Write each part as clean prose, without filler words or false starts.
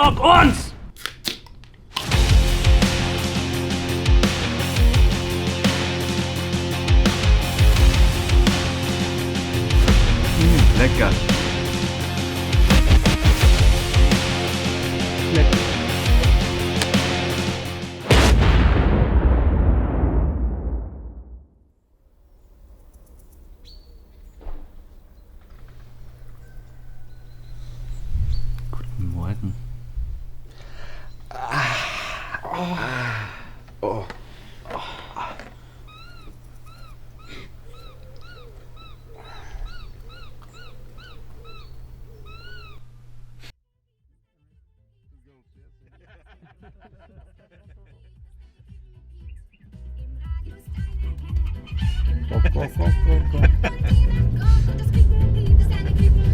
Tag 1! Lecker. Guten Morgen.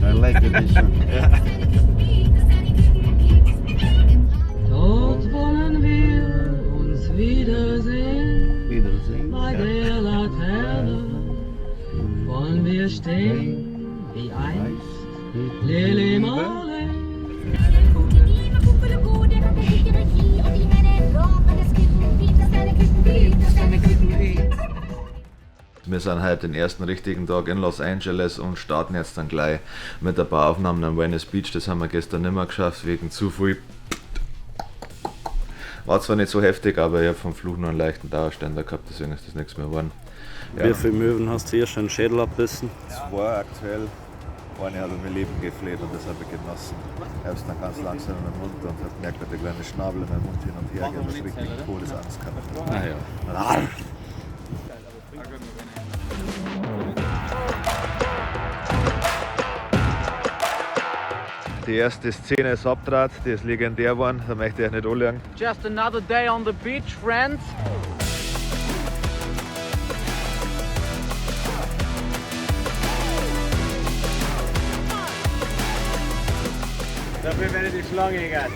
I like it, this one. Dort wollen wir uns wiedersehen. Wiedersehen. Bei der Laterne wollen wir stehen wie einst. Lili Marley. Wir sind heute den ersten richtigen Tag in Los Angeles und starten jetzt dann gleich mit ein paar Aufnahmen am Venice Beach. Das haben wir gestern nicht mehr geschafft, wegen zu viel. War zwar nicht so heftig, aber ich habe vom Fluch nur einen leichten Dauerständer gehabt, deswegen ist das nichts mehr geworden. Ja. Wie viele Möwen hast du hier schon einen Schädel abbissen? Zwei aktuell. Eine hat um ihr Leben gefleht und das habe ich genossen. Ich habe es dann ganz langsam in meinen Mund und habe gemerkt, wie der kleine Schnabel in meinem Mund hin und her geht und ich richtig Todesangst gehabt. Naja. Die erste Szene ist abtrat, die ist legendär geworden, da möchte ich euch nicht anlegen. Just another day on the beach, friends. Dafür werde ich die Schlange egal.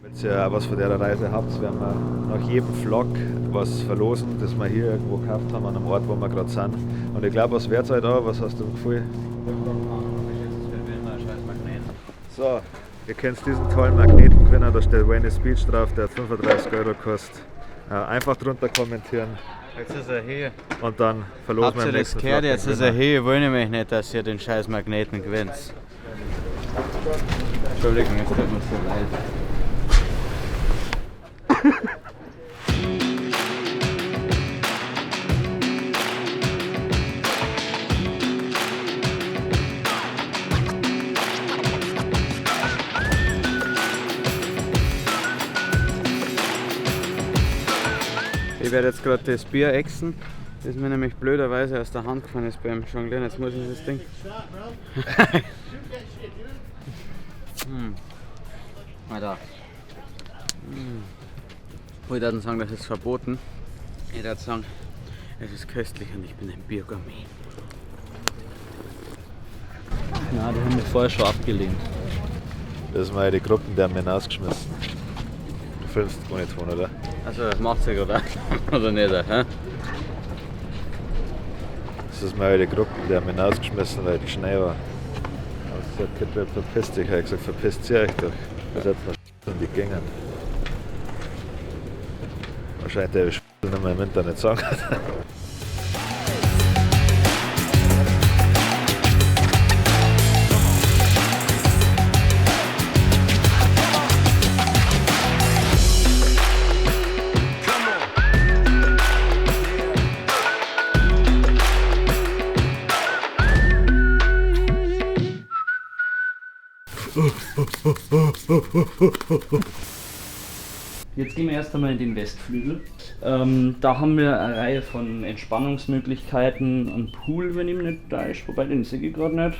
Wenn ihr auch was von der Reise habt, werden wir nach jedem Vlog was verlosen, das wir hier irgendwo gekauft haben, an einem Ort, wo wir gerade sind. Und ich glaube, was wird's halt auch? Was hast du im Gefühl? So, ihr kennt diesen tollen Magnetengewinner, da steht Venice Beach drauf, der hat 35 Euro gekostet. Einfach drunter kommentieren Jetzt ist er hier. und dann verlosen Habt wir ihr im das nächsten gehört? Vlog Jetzt den ist er Gewinner. hier. Ich will nämlich nicht, dass ihr den scheiß Magneten gewinnt. Entschuldigung, es tut mir so leid. Ich werde jetzt gerade das Bier exen, das mir nämlich blöderweise aus der Hand gefallen ist beim Jonglieren. Jetzt muss ich das Ding. Alter. Ich würde sagen, das ist verboten. Ich würde sagen, es ist köstlich und ich bin ein Biergourmet. Na, die haben wir vorher schon abgelehnt. Das sind meine Gruppen, die haben mich rausgeschmissen. Du filmst ohne Ton, oder? Also, das macht sich, oder? Oder nicht? Hä? Das ist meine Gruppe, die haben mich rausgeschmissen, weil ich schnell war. Aber sie sagt, Kid, verpiss dich. Ich hab gesagt, verpisst ihr euch doch. Ihr seid noch in die Gänge. Wahrscheinlich der ich nicht mehr im Internet sagen. Jetzt gehen wir erst einmal in den Westflügel. Da haben wir eine Reihe von Entspannungsmöglichkeiten, einen Pool, wenn ihm nicht da ist, wobei den sehe ich gerade nicht.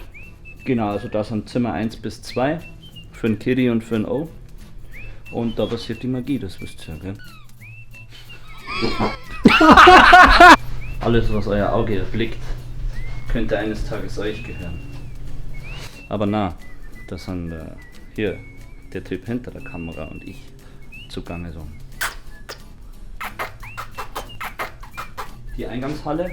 Genau, also da sind Zimmer 1 bis 2 für den Kitty und für den O. Und da passiert die Magie, das wisst ihr ja, gell? Alles, was euer Auge erblickt, könnte eines Tages euch gehören. Aber na, das sind hier der Typ hinter der Kamera und ich zugange so. Die Eingangshalle.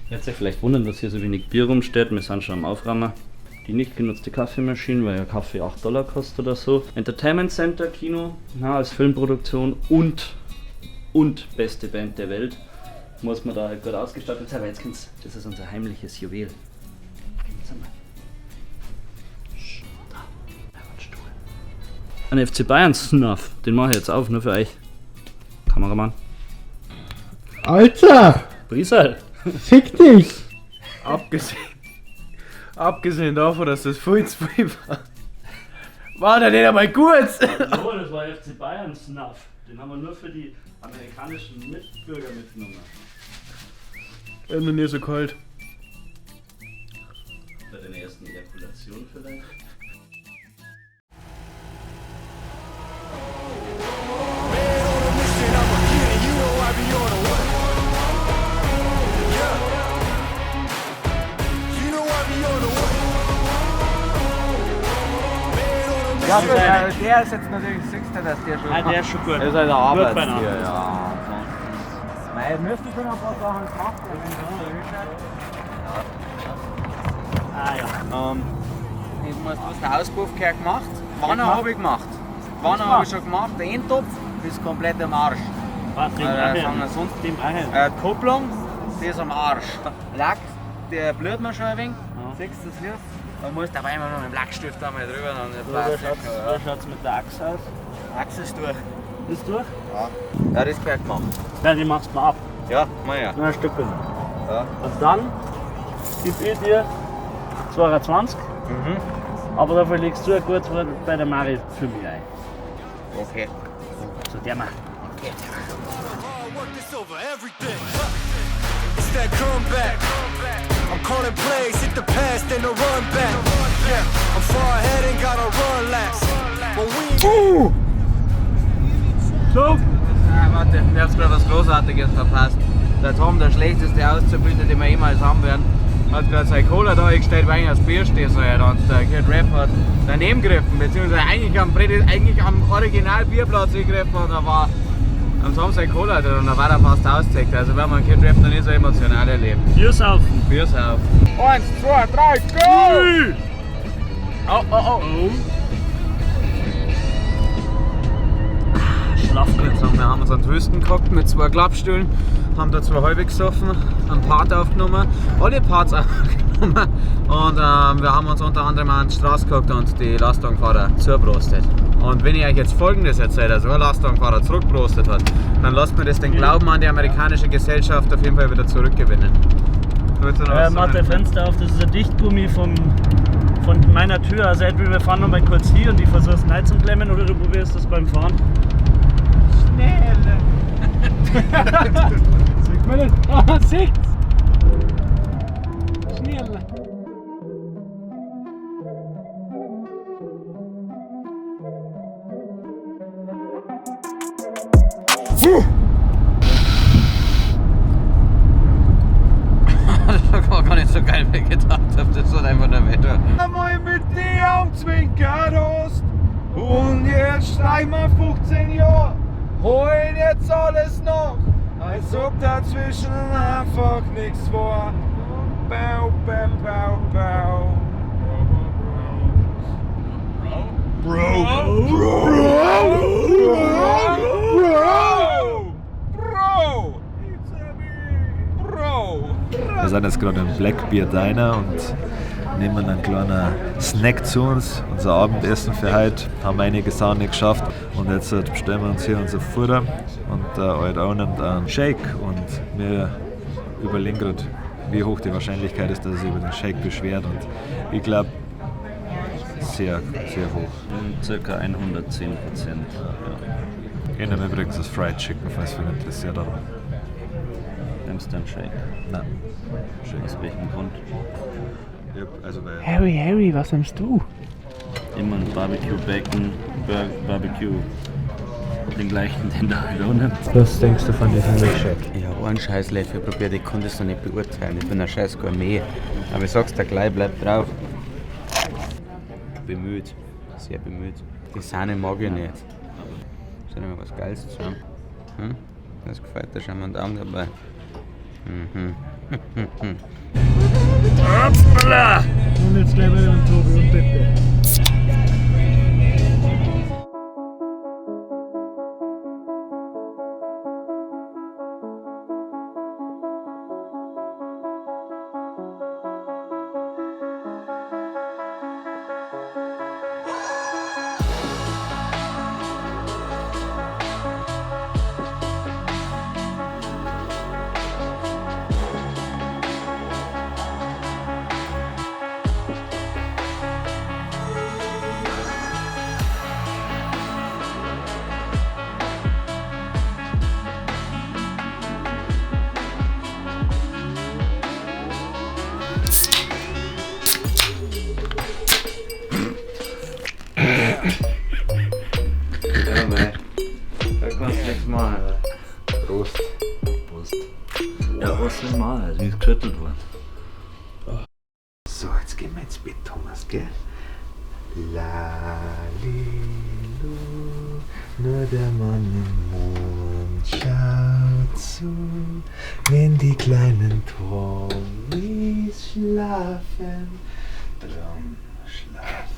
Ihr werdet euch vielleicht wundern, dass hier so wenig Bier rumsteht. Wir sind schon am Aufräumen. Die nicht genutzte Kaffeemaschine, weil ja Kaffee 8 Dollar kostet oder so. Entertainment Center, Kino, na, als Filmproduktion und beste Band der Welt. Muss man da halt gut ausgestattet sein, aber jetzt kommt's, das ist unser heimliches Juwel. Kommt's einmal. Da, ein Stuhl. Ein FC Bayern Snuff, den mache ich jetzt auf, nur für euch. Kameramann. Alter! Brisal! Fick dich! Abgesehen davon, dass das viel zu viel war. War der nicht einmal gut? Oh, das war FC Bayern Snuff. Den haben wir nur für die amerikanischen Mitbürger mitgenommen. Ist noch nie so kalt. Bei deiner ersten Ejakulation vielleicht? Ja, der ist jetzt natürlich siehst du, dass der schon. Ah, der ist schon gut. Der ist halt ein Arbeitstier, beieinander. ja. Mei, müsste schon ein paar Sachen gemacht werden. Ah ja. Ich muss bloß einen Auspuff gemacht. Wanne habe ich gemacht. Wanne habe ich schon gemacht. Der Endtopf ist komplett am Arsch. Was, den Sagen wir sonst. Den brauche ich. Die Kupplung, die ist am Arsch. Lack, der blüht mir schon ein wenig. Siehst du das hier? Da musst du aber immer noch mit dem Lackstift einmal drüber. Dann passt Wie schaut's mit der Achse aus? Achse ist durch. Ist durch? Ja, das gehört gemacht. Ja, die machst du mal ab. Ja, mach ja. Na, ein Stück. Ja. Und dann gib ich dir 22. Mhm. Aber dafür legst du ein gutes Wort bei der Mari für mich ein. Okay. So, der macht. It's that comeback. I'm calling plays, hit the pass, then the run back. Yeah, I'm far ahead and gotta run laps. But we So! Ah, warte, ich hab's gerade was Großartiges verpasst. Der Tom, der schlechteste Auszubildende, den wir jemals haben werden, hat gerade seine Cola da eingestellt, weil er das Bier steht so und der Kid Rap hat daneben gegriffen, beziehungsweise eigentlich am, eigentlich am Original Bierplatz gegriffen und da war am Tom seine Cola drin und da war er fast ausgezeckt. Also wenn man Kid Rap noch nicht so emotional erlebt. Bier saufen. Bier saufen. 1, 2, 3, go! Oh, oh, oh. Schlaf gut. So, wir haben uns an die Wüsten gehockt mit 2 Klappstühlen, haben da 2 halbe gesoffen, einen Part aufgenommen, alle Parts aufgenommen und wir haben uns unter anderem an die Straße gehockt und die Lastwagenfahrer zuprostet. Und wenn ich euch jetzt Folgendes erzähle, dass ein Lastwagenfahrer zurückprostet hat, dann lasst mir das den Glauben an die amerikanische Gesellschaft auf jeden Fall wieder zurückgewinnen. Mach dein Fenster auf, das ist ein Dichtgummi von meiner Tür. Also entweder wir fahren noch mal kurz hier und ich versuche es rein zu klemmen oder du probierst das beim Fahren. Schnell! Sieht man nicht? Ah, sieht's! Schnell! Das war gar nicht so geil, wie ich gedacht habe. Das hat einfach nur weh. Einmal mit dir umzwinkert hast. Und jetzt streich mal 15 Jahre, holen jetzt alles noch, als ob dazwischen einfach nichts war. Bau, bau, bau, bau. Bro, bro, bro, bro, bro, bro. Wir sind jetzt gerade im Blackbeard Diner und nehmen einen kleinen Snack zu uns. Unser Abendessen für heute haben einige Sachen nicht geschafft und jetzt bestellen wir uns hier unser Futter und der Alt auch nimmt einen Shake und wir überlegen gerade, wie hoch die Wahrscheinlichkeit ist, dass er sich über den Shake beschwert und ich glaub, sehr, sehr hoch. Circa 110%. Ja. Ich nehme übrigens das Fried Chicken, falls wen interessiert. Aber Nimmst du einen Shake? Nein. Shake. Aus welchem Grund? Ja, also weil Harry, Harry, was nimmst du? Immer ein Barbecue Bacon, Barbecue. Den gleichen, den der halt auch nimmt. Was denkst du von diesem Milkshake? Ich hab einen scheiß Löffel probiert, ich konnte es noch nicht beurteilen. Ich bin ein scheiß Gourmet. Aber ich sag's dir gleich, bleib drauf. Bemüht, sehr bemüht. Die Sahne mag ich nicht. Soll ich mal was Geiles zu haben? Hm? Das gefällt dir schon mal einen Daumen dabei. Mhm. Hoppala! Und jetzt gleich wieder mit Tobi und Pepe. Ja, mei. Da kannst du nichts machen. Prost. Prost. Ja, was soll ich machen? Also, ist geschüttelt worden. So, jetzt gehen wir ins Bett, Thomas, gell? Lalilu, nur der Mann im Mond schaut zu, wenn die kleinen Tommies schlafen. Drum schlaf